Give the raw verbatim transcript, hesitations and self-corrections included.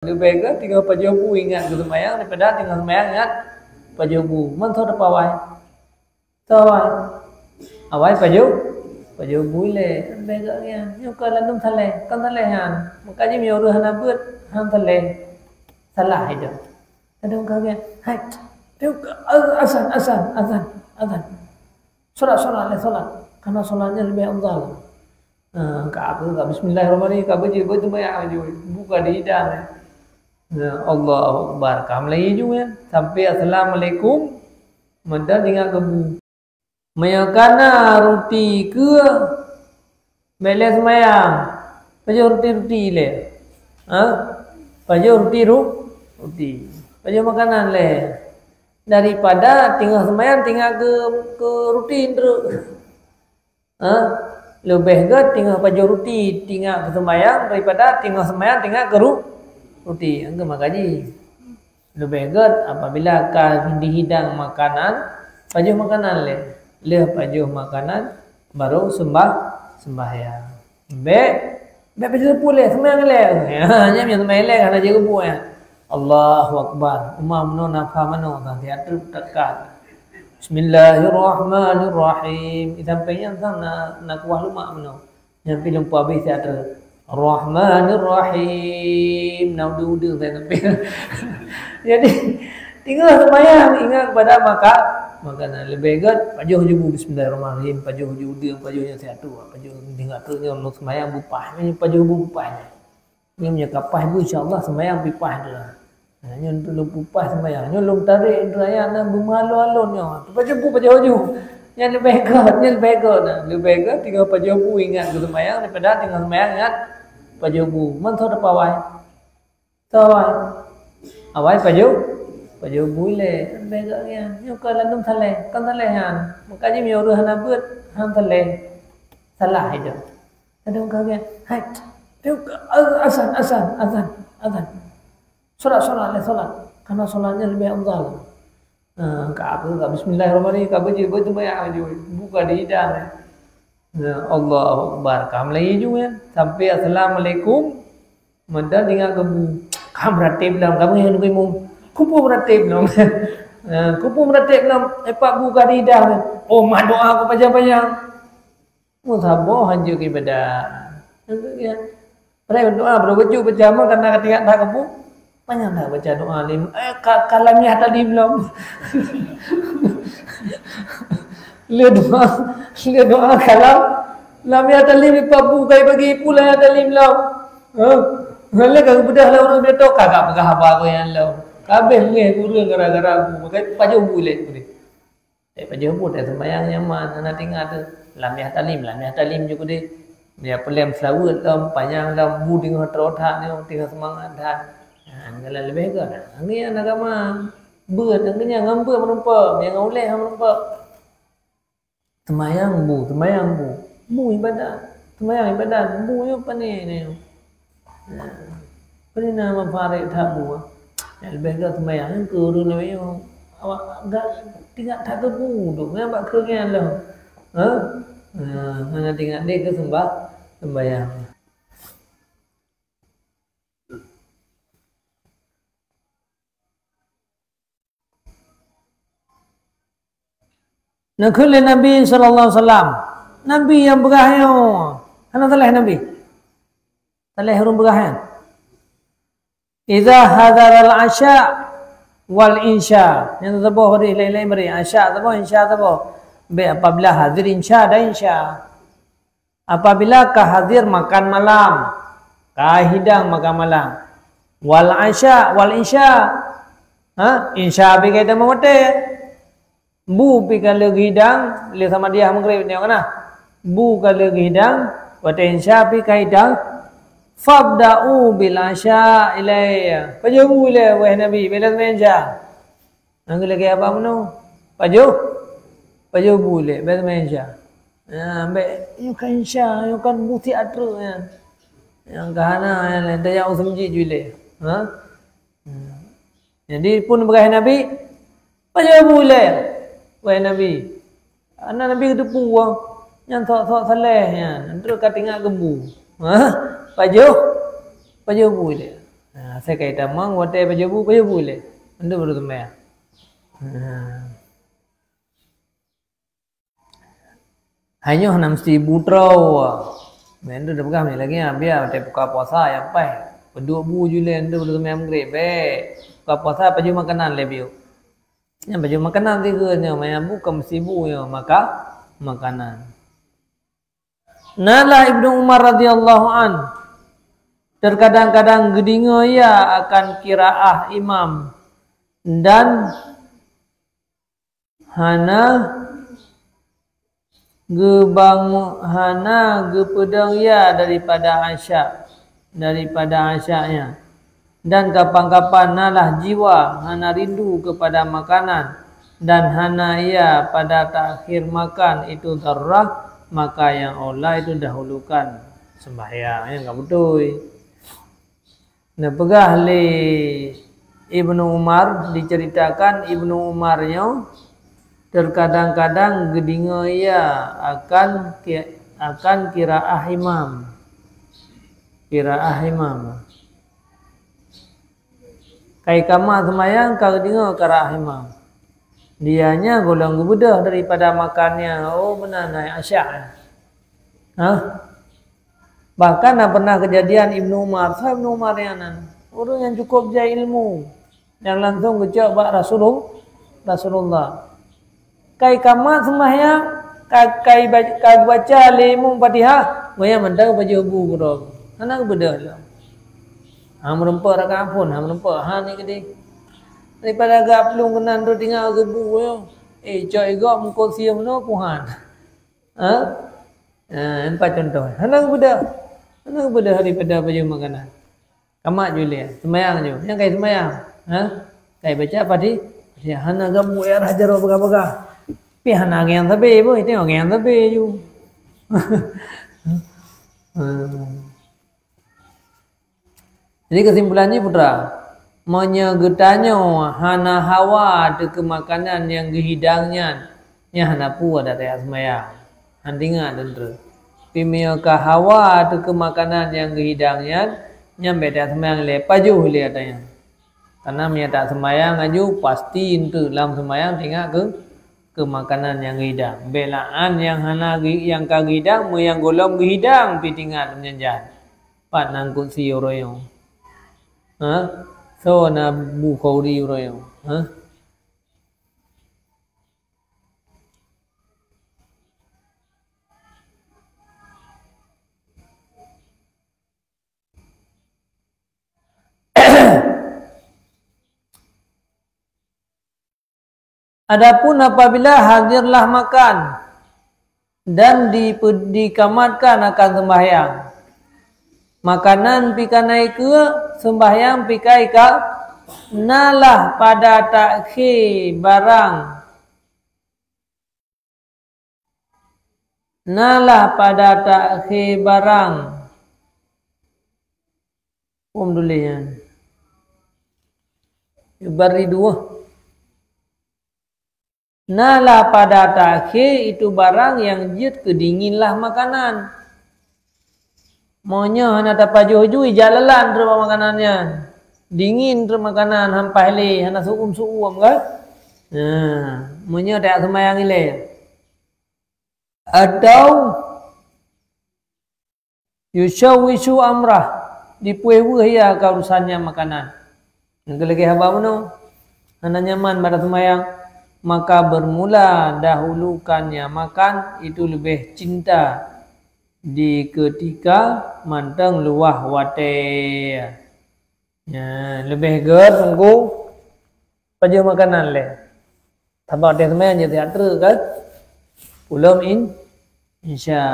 Leubeh gét teungoh pajoh bu ingat keu seumayang daripada teungoh seumayang ingat pajoh bu. Man soe teupeu awai? Soe awai? Awai pajoh, pajoh bu ilée. Leubeh gét nyan. Nyoe ka lalom saleh, kon saleh nyan. Maka jih meunyoe ureuëng hana beuet, han saleh. Salah itu. Kadang ka gét, hai, azan, azan, azan, azan. Solat, solat, lé solat. Karena solatnya lebih afdal. Nah, ka apa, ka bismillahirrahmanirrahim, ka beuji, beuji, beuji, buka di hidang, eh. Nah, Allahu Akbar. Ka mulai ju, ya. Sampai assalamualaikum, meudan ingat gebu. Meunyoe kana ruti keu bék lé seumayang, pajoh ruti-ruti lé. Ha? Pajoh ruti ru-, ruti. Pajoh makanan lé. Daripada teungoh seumayang tinggai keu, keu ruti treuk. Ha? Leubeh gét teungoh pajoh ruti tinggai keu seumayang daripada teungoh seumayang tinggai keu ru-, ruti. Engkeu maka jih. Leubeh gét apabila ka dihidang makanan, pajoh makanan lé. Lheueh pajoh makanan, baru seumbah, seumbahyang. Bék, bék pajoh puleh, seumayang lé. Ya, nyan nyang seumayang lé hana jeuet buet, ya. Allahu Akbar. Uma meunoe nafa manoe, ka siat treuk tekat. Bismillahirrahmanirrahim. Di sampéng nyan sang na, na kuah lumak meunoe. Nyan pih lom peuhabéh siat treuk. Rahmanirrahim. Na udeueng-udeueng saya sampai. Jadi, teungoh seumayang ingat kepada maka-, makanan. Leubeh gét, pajoh ju bu bismillahirrahmanirrahim, pajoh ju udeueng, pajoh nyan siat treuk, pajoh tinggai treuk nyoe lom seumayang bupah. Nyan pajoh bu bupah nyan. Nyan meunyoe ka paih bu, insya Allah seumayang pih paih tu lah. Nah, nyoe lom pupah seumayang. Nyoe lom tarek tu ayat na beumalon-alon nyoe. Pajoh bu, pajoh ju. Nyan leubeh gét, nyan leubeh gét. Nah, leubeh gét teungoh pajoh bu ingat keu seumayang daripada teungoh seumayang ingat pajoh bu. Man soe teupeu awai? Soe awai? Awai pajoh, pajoh bu ilée. Leubeh gét nyan. Nyoe ka lalom saleh, kon saleh nyan. Maka jih meunyoe ureuëng hana beuet, han saleh. Salah itu. Kadang ka gét, hai, azan, azan, azan, azan. Solat, solat, lé solat. Karena solatnya lebih afdal. Nah, ka apa, ka bismillahirrahmanirrahim, ka beuji, beuji, buka di hidang. Nah, Allahu Akbar. Ka mulai ju, ya. Sampai assalamualaikum, meudan ingat gebu. Ka meuratéb lom, ka meunyoe nunggu imum. Kupu meuratéb lom. Nah, kupu meuratéb lom, epak buka di hidang. Oh, mak doa ku panjang-panjang. Meusaboh hanjeuet iébadat. Padahai doa baroe bacut baca mah kana ka tinggai that gebu. Panyang that baca doa lima, eh, ka, ka lam yah talim lom. Lé doa, lé doa ka lam, lam yah talim, ipak bu kai bagi pu lam yah talim lom. Ha? Lé ka geubeudôh lé ureuëng biasa ka, ka peugah haba keu nyan lom. Ka habéh meuh ureuëng gara-gara bu, pakai pajoh bu lé. Eh, pajoh bu, eh, seumayang nyan man, hana teuingat teuh. Lam yah talim, lam yah talim ju keudeh. Ya, peulém seulaweuet lom, panyang lom, bu teungoh trok that nyoe, teungoh seumangat that. Ha, nyan leubeh gét. Nyan agama beuet, nyan ngon beuet meurumpok, nyan ngon ulée meurumpok. Seumayang bu, seumayang bu. Bu iébadat. Seumayang iébadat, bu nyoe pane nyoe. Nah, peue na manfaat that bu? Nyang leubeh gét seumayang keu ureuëng laén nyoe. Awak gét teuingat that keu bu tu, nyan bak keu nyan lom. Ha? Nah, hana teuingat deh keu seumbah-, seumayang. Neukheun lé Nabi sallallahu alaihi wasallam. Nabi nyang peugah nyoe. Hana salah Nabi. Salah ureuëng peugah nyan. Idza hadaral asya wal insya. Nyan saboh hadis laén-laén bri. Asya saboh, insya saboh. Bék apabila hadir insya dan insya. Apabila ka hadir makan malam, ka hidang makan malam. Wal asya, wal isya. Ha? Isya pih ka itamong watée. Bu pih ka lheueh hidang, lheueh samadiyah Maghrib nyoe kana. Bu ka lheueh hidang, watée isya pih ka hidang. Fabda'u bil asya ilaiya. Pajoh bu ilée, wahai Nabi, bék lé seumayang isya. Nyang lagée haba meunoe. Pajoh? Pajoh bu ilée, bék seumayang isya. Ha, bék, nyoe ka isya, nyoe ka bu siat treuk nyan. Nyang ka hana, nyan lé, tajak u seumjit ju ilée. Ha? Hmm. Jadi, phon peugah Nabi, "Pajoh bu ilée, wahai Nabi." Hana Nabi geuteupeue, nyan sok-sok saléh nyan, treuk ka teuingat keu bu. Ha? Pajoh? Pajoh bu ilée. Ha, asai ka itamong, watèe pajoh bu, pajoh bu lé. Mandum baru seumayang. Ha. Hai nyoe hana meusti bu troe. Mandum tapeugah lagèe nyan, biar watèe buka puasa nyang paih. Peuduek bu ju lé, mandum baru seumayang Maghrib. Bèk. Buka puasa pajoh makanan lé biôh. Nyan pajoh makanan sigoe nyoe, manyang bu ka meusti bu nyoe, maka makanan. Na lah Ibnu Umar radhiyallahu an, terkadang-kadang geudeungoe ia akan qiraah imam dan hana geubango-, hana geupeudong ia daripada asyak, daripada asyaknya. Dan kapan-kapan na lah jiwa hana rindu kepada makanan dan hana ia pada takhir makan itu dharrah, maka nyang aula itu dahulukan sembahyang. Nyan ka beutôi. Neupeugah lé Ibnu Umar, diceritakan Ibnu Umar nyoe terkadang-kadang geudeungoe ia akan ki-, akan qiraah imam. Qiraah imam. Ka ikamat seumayang ka geudeungoe qiraah imam. Dia nyan gohlom geubeudôh daripada makan nyan, oh, meunan na asyak. Hah? Bahkan na pernah keujadian Ibnu Umar, soe Ibnu Umar nyan nan? Ureueng nyang cukup jai ilmu, nyang langsung geucok bak Rasulul-, Rasulullah. Ka ikamat seumayang, ka, ka iba-, ka geubaca lé imum Fatihah, gobnyan mantong pajoh bu keudroe. Hana geubeudôh lom. Ha, meurumpok rakaat phon, ha, meurumpok, ha, ni keudeh. Daripada geuap plueng keunan tu tinggai geubu, yo. Eh, cok igop meuko siom no, puhan. Ha? Ha, empat contoh. Hana geubeudôh. Hana geubeudôh daripada pajoh makanan. Kamat ju lé, seumayang ju. Nyang kai seumayang. Ha? Kai baca Fati-, Fatihah. Hana geubu ya rah jaroe bagah-bagah. Pi hana ngieng sabe pun, itu ngieng sabe ju. Ha. Jadi, kesimpulan jih, putra, meunyoe geutanyoe hana hawa ateueh keu makanan nyang geuhidang nyan, nyan hana peue adak tajak seumayang. Han tingat teuntreuk. Tapi meunyoe ka hawa ateueh keu makanan nyang geuhidang nyan, nyan bèk tajak seumayang lé, pajoh lé ata nyan. Karena meunyoe tajak seumayang laju, pasti eunteuk lam seumayang tingat keu, keu makanan nyang geuhidang. Bèk la'an nyang hana geu-, nyang ka geuhidang, meunyoe nyang gohlom geuhidang pih tingat lam nyan jan. Pat na kursi uroe nyoe? Ha? Soe na bu khauri uroe nyoe? Ha? Adapun apabila hadirlah makan dan dipe-, dikamatkan akan sembahyang, makanan pih ka na ikeue, sembahyang pih ka ika, nalah pada takhé barang. Nalah pada takhé barang. Phom tuléh nyan. Bari dua. Nalah pada takhé itu barang nyang jeuet keu dinginlah makanan. Meunyoe hana tapajoh ju, ijak lalan treuk bak makanan nyan. Dingin treuk makanan, han paih lé, hana seu'uem-seu'uem kan? Nah, meunyoe tajak seumayang ilèe. Atau yusyawwishu amrah, dipuéh-weueh ia ka urusan nyan makanan. Nyang keu lagèe haba meunoe, hana nyaman bak seumayang, maka bermula dahulukannya makan itu lebih cinta di ketika mantong luwah watèe. Nyan, leubeh gèt teungku pajoh makanan lé. Sabab watèe seumayang jeuet siat treuk kan? Ulôn in-, insya.